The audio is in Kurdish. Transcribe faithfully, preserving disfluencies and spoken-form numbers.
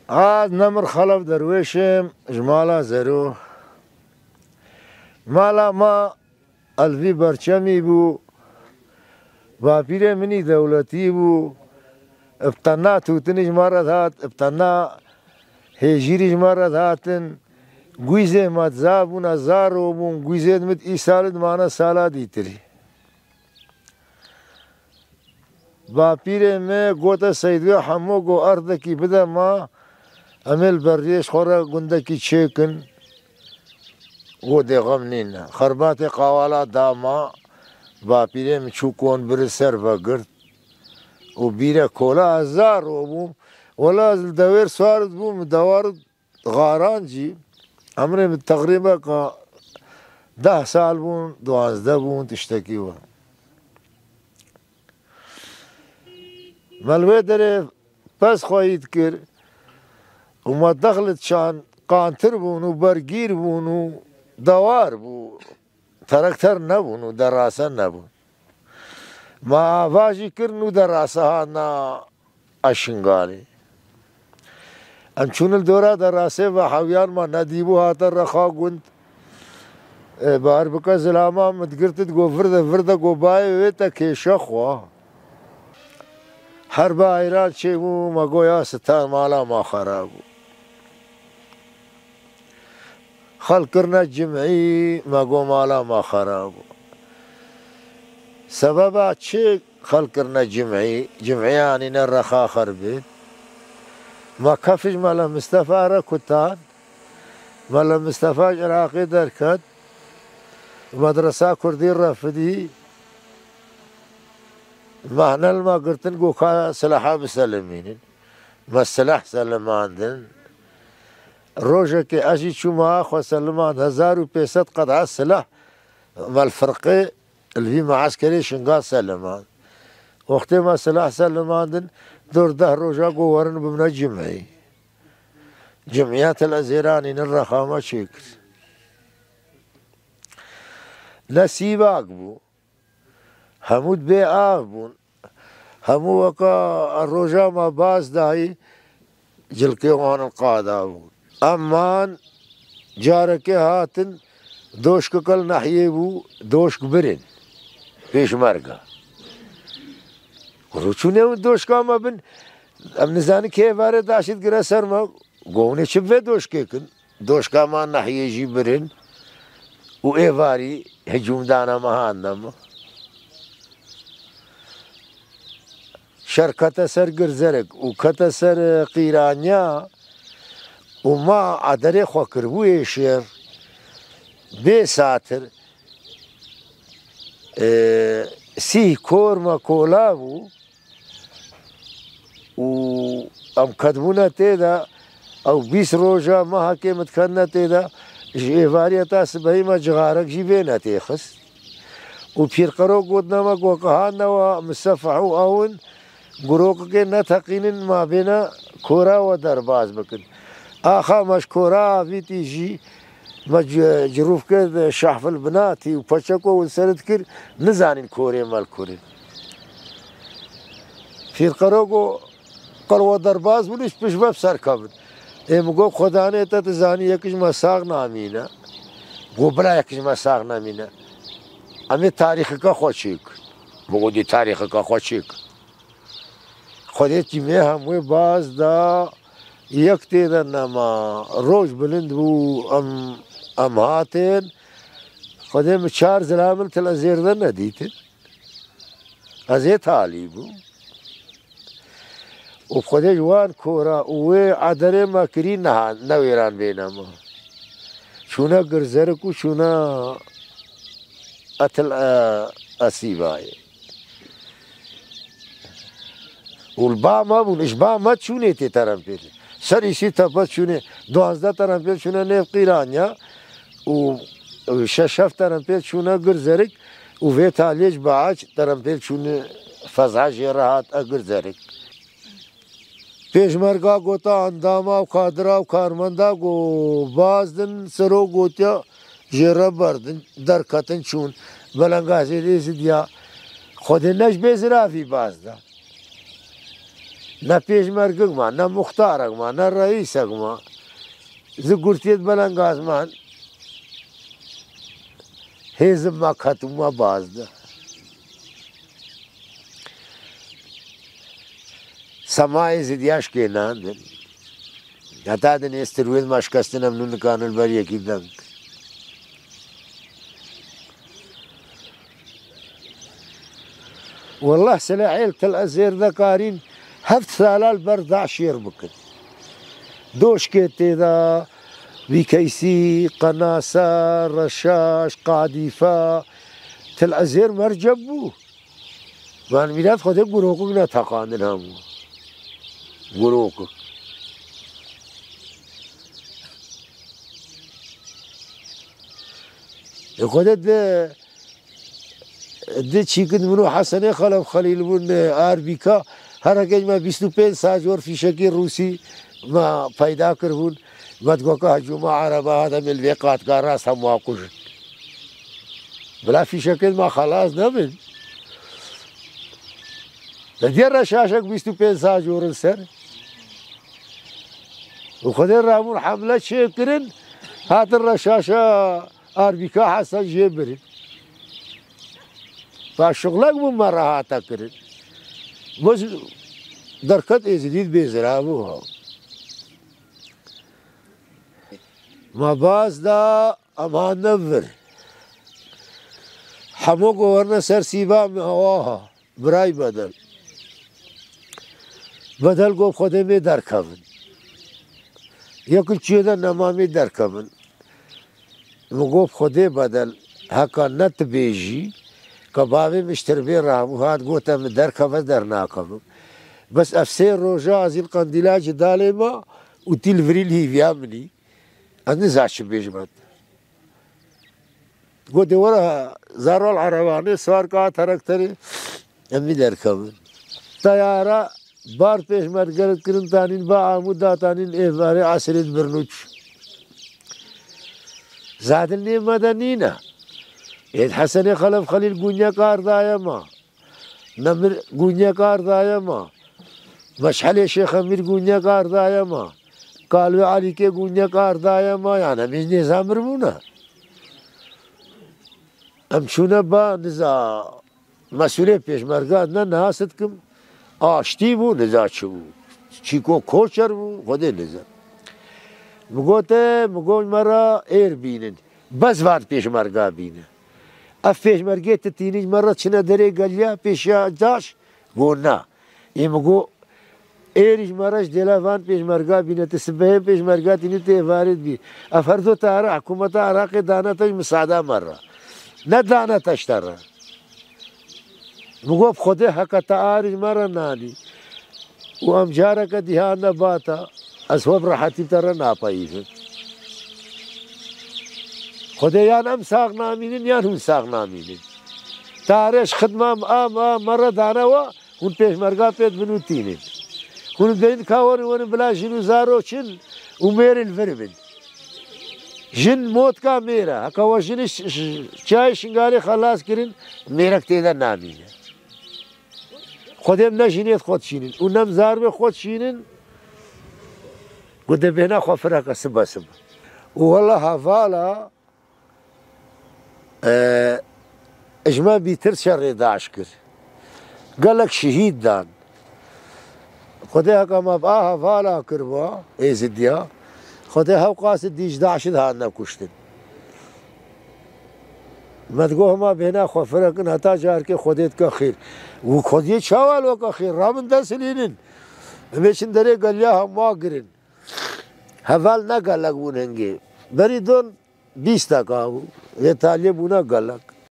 Ez Nemir Xelef Derwêş im, ji mala Zero. Mala me elvî berçemî bû. Bapîrê min î dewletî bû. Bi tena tûtinî ji me re dihat, bi tena hêjîrî ji me re dihatin. Gwîzê me diza bûn, ez zaro bûm. Gwîzê min îsal dimane sala dîtirî. Bapîrê me gote Seydwê Hemo, go erdekî bide ma, em ê li beriyê ji xwe re gundekî çêkin. Go dê xem nîne. Xerbatê qawala da ma, bapîrê min çû kon biri ser vegirt. Û bîre kola ez zaro bûm. Wela ez li dewêr swar dibûm, dewar Xaran jî, emrê min teqrîbeka deh sal bûn, duwazdeh bûn, tiştekî we. Me li wê derê pez xweyî dikir û me dexl diçan, qantir bûn û bergîr bûn û dewar bû. Terekter nebûn û derase nebûn. Ma ava jî kirin û derase hatna a Şingalê. Em çûn li dora derasê ve, hewiyan ma nedîbû, hate rexa gund. E, bar bike zilama min digirtit, go vir de, vir de, go bayê wê te kêşe xwe. Her bi ayran çêbû, me go ya sitar mala ma xera bû. Xelk kirine cimî, me go mala me xera bû. Sebeba çi xelk kirine cimî? Cimî anîne rexa xerbê. Me kefij Mele Mistefa re kutan. Mele Mistefa ji Iraqê derket. Medresa Kurdî refidî. Me hene li me girtin, go ka silaha biselimînin. Me silah selimandin. Rojekê ez jî çûme a xwe selimand, hezar û pênc sed qedha silah me li firqê li vî meeskerê Şingal selimand. Wextê me silah selimandin, dor deh roja go werin bimne cimî. Cimîya Til Ezêranî ne rexa me çêkir. Ne sîvak bû. Hemû bê av bûn. Hemû weka roja me baz dayî, cilkê wan li qada bûn. Em man carekê hatin, doşkeke li nehiyê bû, doşk birin. Pêşmerga. Ku çûne ew doşka me bin, em nizanin kê êvarê daşî digire ser me. Go hûn ê çi bi vê doşkê kin? Doşka me nehiyê jî birin û êvarî hicûmdana me hatine me. Şer kete ser Girzerek û kete ser, e, Qîranya û ma aderê xwe kiribû êşêr. Bê satir, e, sîh kor me kola bû. Û em ketibûne tê de, ew bîst roja mehekê min diketine tê de, ji êvarî heta sibehî me cixarek jî vê netêxist. Û pîrqero gotine me, ku weke hatine we misefeh û ew in, gurokekê neteqînin, ma bêne kora we derbas bikin. Axa me ji kora avîtî jî, me ci-, cirûfkê de şahfil binatî û peçeko win ser dikir, nizanîn korê me li kur in. Pîrqero go, qel we derbas bin, îş pişt ve bi ser kevin. Ê min go, Xwedanê te dizanî, yek ji me sax namîne. Go, bila yek ji me sax namîne. Em ê tarîxeke xwe çêk. Min go, dî tarîxeke xwe çêk. Xwedê tîmê hemû baz da, yek tê de nema. Roj bilind bû, em, em hatin. Xwedê min çar zilamil tile zêr de nedîtin. Ez ê talî bûm. Û Xwedê ji wan kora û wê aderê me kirî neha, newêran bêne me. Çûne Girzerik û çûne Etil, e, Esîbayê. Û li ba me bûn, ji ba me çûnê tê Terempêl. Ser Îsî Tepe çûnê, duwazdeh Terempêl çûne nêv Qîranya û, û şeş heft Terempêl çûne Girzerik û vê taliyê ji Baaç Terempêl çûne feza jê re hat e Girzerik. Pêşmerga gota endama û kadira û karmenda ku baz din, sero gotiya jê re berdin, derketin çûn, belengazê lê zidiya. Xwedê ne ji bê ziravî baz da. Ne pêşmergek ma, ne muxtarek ma, ne reîsek ma. Ji gurtiyê belengaz man. Hêzim ma ket û ma baz de. Semayê zidyaş kê nandin. Heta din êstir wê ma şikestin em nû nikanin ber yekî deng. Wallah silahê li Til Ezêr de karîn heft sala li ber DAIŞ şêr bikin. Doşkê tê de, vîkeysî, qenase, reşaş, qadîfe, Til Ezêr merceb bû. Van mîlet Xwedê gurokik neteqandin hemû. Gurokik. Ê Xwedê di, di çîkin min û Hesenê Xelef Xelîl bûn, e, Arbîka, hereke me bîst û pênc sac wor fîşekî Rûsî me peyda kiribûn. Me digot ka hecûma Ereba hate min li vê qatka rast hemû kujin. Bila fîşekên me xelas nebin. Te diye reşaşek bîst û pênc sac wor li ser. Û Xwedê rabûn hemle çêkirin, hatin reşaşa Arbîka Hesen jê birin. Fa şixlek bû me re hate kirin. Bes derket Êzidî bêzira bû ha. Me baz da, em hatine vir. Hemo ku werine ser sîba min hewa ha. Biray Bedel. Bedel got Xwedê mê derkevin. Yek û çiyê de nema mê derkevin. Min got Xwedê Bedel, heka ne tu bêjî, ka bavê min ji tirbê rabû, hat got em derkeve dernakevim. Bes ev sê roja ez î li qendîla ci dalê me û tî li virî li hîviya min î. Ez niza çi bêjim. Got, "De were zarol erebanê, sar ka terekterê, em vî derkevin." Teyara bar pêşmerge kirin tanîn ba Amûd da tanîn êvarê esirê di Birnûç. Zadin nê me de nîne. Êd Hesenê Xelef Xelîl gûnyek ardaye ma. Nemir gûnyek ardaye ma. Meşhelê Şêx Emîr gûnyek ardaye ma. Kalwê Elîkê gûnyek ardaye ma. Yan em hîn nêzamir bûne. Em çûne ba niza mesûlê pêşmerga ne niha sidikim. Aştî bû, niza çi bû. Çîko koçer bû, Xwedê niza. Mi gote, mi got me re êr bînin. Bes van pêşmerga bîne. Ev pêşmergê ti tînî ji me re çine derê geliya pêşiya DAIŞ? Go na. Ê mi go êrî ji me re ji dêla van pêşmerga bîne, ti sibehê pêşmerga tînî tê êvarê dibî. Ev her du tare hikûmeta Iraqê dane te ji misada me re. Ne dane te ji te re. Mi got, "Xwedê heke te arî ji me re nanî û em careke dî hatine ba te, ez xwe bi rehetî bi te re napeyivim." Xwedê yan em sax namînin, yan hûn sax namînin. Tarê ji xidma me, a me, a me re dane we, hûn pêşmerga pê dibin û tînin. Hûn dibên ka werin, werin bila jin û zaro çin û mêr li vir bin. Jin motka mêr e. Heke we jinê ş-, ş-, çiyayê Şingalê xelas kirin, mêrek tê de namîne. Xwedê em ne jinê xwe dişînin û ne em zaribê xwe dişînin, ku dê bêhna xwe fireke sibe sibe. Û wela hevala, e, ji me bîtir şerê DAIŞ kir. Gelek şehîd dan. Xwedê heka me bi a hevala kiriba, Êzidiya, Xwedê hewqasî dî ji DAIŞ de hatine kuştin. Me digot hema bêhna xwe firekin heta carkê Xwedê dike xêr. Û Xwedê çawa loke xêr? Rabin desilînin. Em ê çin derê geliya hema girin. Heval ne gelek bûn hingê. Berî don bîsteka bû. Lê taliyê bûne gelek.